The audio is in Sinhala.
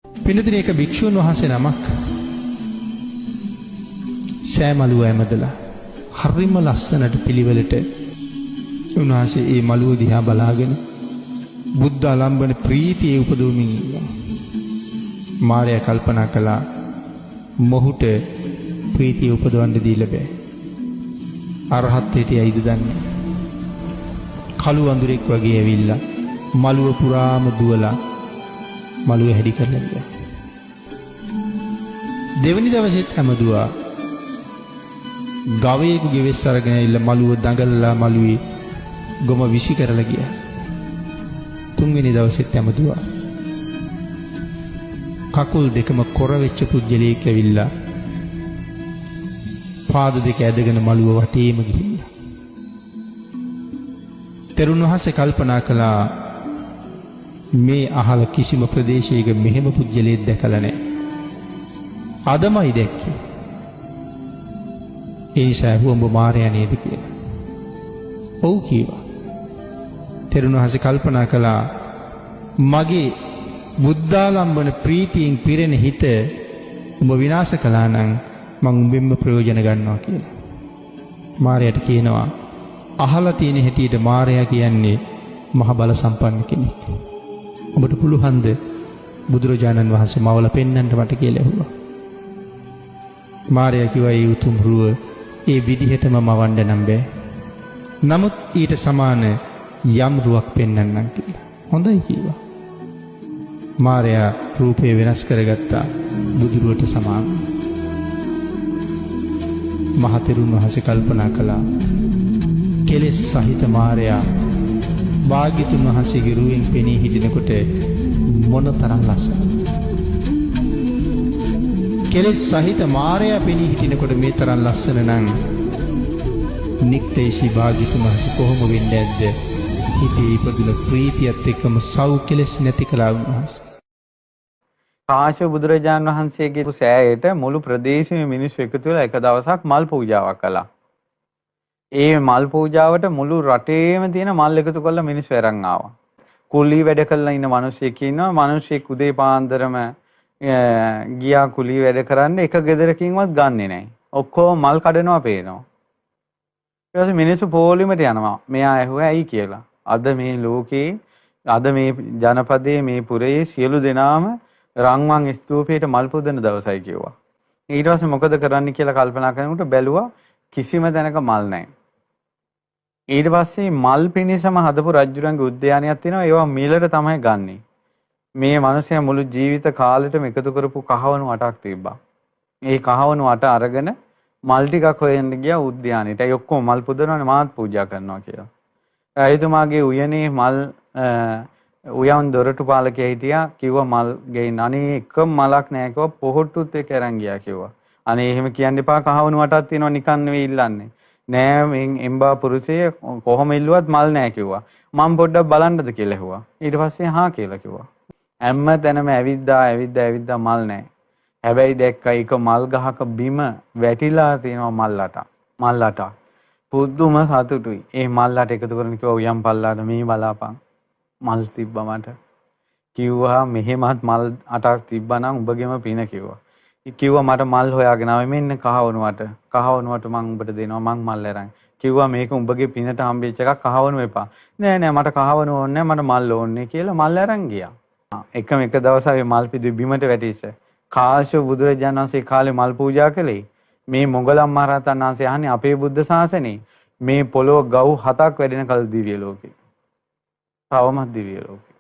පින්නතුනි, එක භික්ෂුන් වහන්සේ නමක් සෑ මළුව ඇමදලා හරිම ලස්සනට පිළිවෙලට උන්වහන්සේ ඒ මළුව දිහා බලාගෙන බුද්ධ ආලම්බන ප්‍රීතියේ උපදවමින් ඉන්නවා. මාරයා කල්පනා කළා මොහුට ප්‍රීතිය උපදවන්න දීලා බෑ. අරහත්ත්වයට යයිද දන්නේ. කළු වඳුරෙක් වගේ ඇවිල්ලා මළුව පුරාම දුවලා මළුව හැඩි කරලා ගියා. දෙවෙනි දවසෙත් ඇමදුවා. ගවයෙකුගේ වෙස් අරගෙන ඇවිල්ලා මළුව දඟලලා මළුවේ ගොම විසි කරලා ගියා. තුන්වෙනි දවසෙත් ඇමදුවා. කකුල් දෙකම කොර වෙච්ච පුජ්‍යලයක් ඇවිල්ලා පාද දෙක ඇදගෙන මළුව වටේම ගිහිල්ලා. තෙරුන් වහන්සේ කල්පනා කළා මේ අහල කිසිම ප්‍රදේශයක මෙහෙම පුජ්‍යලයක් දැකලා නැහැ. අදමයි දැක්කේ. ඒ නිසා ඇහුවා උඹ මාරයා නේද කියලා. ඔව් කීවා. තෙරුන් වහන්සේ කල්පනා කළා මගේ බුද්ධාලම්බන ප්‍රීතියෙන් පිරෙන හිත උඹ විනාශ කළා නම් මං උඹෙන්ම ප්‍රයෝජන ගන්නවා කියලා. මාරයාට කියනවා අහලා තියෙන හැටියට මාරයා කියන්නේ මහ බල සම්පන්න කෙනෙක්. ඔබට පුළුවන්ද බුදුරජාණන් වහන්සේ මවලා පෙන්වන්න මට කියලා ඇහුවා. මාරයා කිව්වා ඒ උතුම් රුව ඒ විදිහටම මවන්න නම් බෑ. නමුත් ඊට සමාන යම් රුවක් පෙන්වන්නම් කියලා. හොඳයි කිව්වා. මාරයා රූපය වෙනස් කරගත්තා බුදුරුවට සමාන. මහතෙරුන් වහන්සේ කල්පනා කළා කෙලෙස් සහිත මාරයා භාග්‍යතුන් වහන්සේගේ රුවෙන් පෙනී හිටිනකොට මොන තරම් ලස්සනද. කෙලෙස් සහිත මාරයා පෙනී හිටිනකොට මේ තරම් ලස්සන නම් නික්ලේශී භාග්‍යතුන් වහන්සේ කොහොම වෙන්නේ නැද්ද? හිතේ ඉපදුන ප්‍රීතියත් එක්කම සව් කෙලෙස් නැති කළා උන්වහන්සේ. කාශ්‍යප බුදුරජාන් වහන්සේගේ සෑයට මුළු ප්‍රදේශෙම මිනිස්සු එකතු වෙලා එක දවසක් මල් පූජාවක් කළා. ඒ මල් පූජාවට මුළු රටේම තියෙන මල් එකතු කරලා මිනිස්සු අරන් ආවා. කුලී වැඩ කරලා ඉන්න මිනිස්සෙක් ඉන්නවා. මිනිස්සෙක් උදේ පාන්දරම ගියා කුලී වැඩ කරන්න, එක ගෙදරකින්වත් ගන්නෙ නැහැ. ඔක්කොම මල් කඩනවා පේනවා. ඊට පස්සේ මිනිස්සු පොලිමට යනවා. මෙයා ඇහුවා ඇයි කියලා. අද මේ ලෝකේ, අද මේ ජනපදයේ, මේ පුරයේ සියලු දෙනාම රන්වන් ස්තූපයට මල් පුදන දවසයි කිව්වා. ඊට පස්සේ මොකද කරන්න කියලා කල්පනා කරනකොට බැලුවා කිසිම තැනක මල් නැහැ. ඊට පස්සේ මල් පිණිසම හදපු රජුරන්ගේ උද්‍යානයක් තියෙනවා. ඒවා මිලට තමයි ගන්නෙ. මේ මිනිසයා මුළු ජීවිත කාලෙටම එකතු කරපු කහවණු අටක් තිබ්බා. ඒ කහවණු අට අරගෙන මල් ටිකක් හොයන්න ගියා උද්‍යානෙට. ඒ ඔක්කොම මල් පුදනවනේ, මාත් පූජා කරනවා කියලා. රජතුමාගේ උයනේ මල් උයන් දොරටු පාලකයා හිටියා. කිව්වා මල් ගෙයින්. අනේ එක මලක් නෑ කිව්වා. පොහොට්ටුත් එක්ක අරන් ගියා කිව්වා. අනේ එහෙම කියන්න එපා, කහවණු අටක් තියෙනවා නිකන් නෙවෙයි ඉල්ලන්නේ. නෑ මේ එම්බා පුරුෂය කොහොම ඉල්ලුවත් මල් නෑ කිව්වා. මං පොඩ්ඩක් බලන්නද කියලා ඇහුවා. ඊට පස්සේ හා කියලා කිව්වා. හැම තැනම ඇවිද්දා ඇවිද්දා ඇවිද්දා මල් නෑ. හැබැයි දැක්කා එක මල් ගහක බිම වැටිලා තියෙනවා මල් අටක්. මල් අටක්. පුදුම සතුටුයි. ඒ මල් අට එකතු කරන කිව්වා උයන් පල්ලාට මේ බලාපන්. මල් තිබ්බා මට. කිව්වා මෙහෙමත් මල් අටක් තිබ්බා නම් උඹගෙම පින කිව්වා. කිව්වා මට මල් හොයාගෙන ආවේ මෙන්න කහවණු අට. කහවණු අට මං උඹට දෙනවා, මං මල් අරන්. කිව්වා මේක උඹගේ පිනට හම්බෙච්ච එකක්, කහවණු එපා. නෑ නෑ මට කහවණු ඕනේ නෑ, මට මල් ඕනේ කියලා මල් අරන් ගියා. එකම එක දවසක් මේ මල් පිදු බිමට වැටිච්ච. කාශ්‍යප බුදුරජාණන් වහන්සේ කාලේ මල් පූජා කළේ. මේ මොගලන් මහරහතන් වහන්සේ අහන්නේ අපේ බුද්ධ ශාසනේ මේ පොළොව ගව් හතක් වැඩෙන කල් දිව්‍ය ලෝකේ. තවමත් දිව්‍ය ලෝකේ.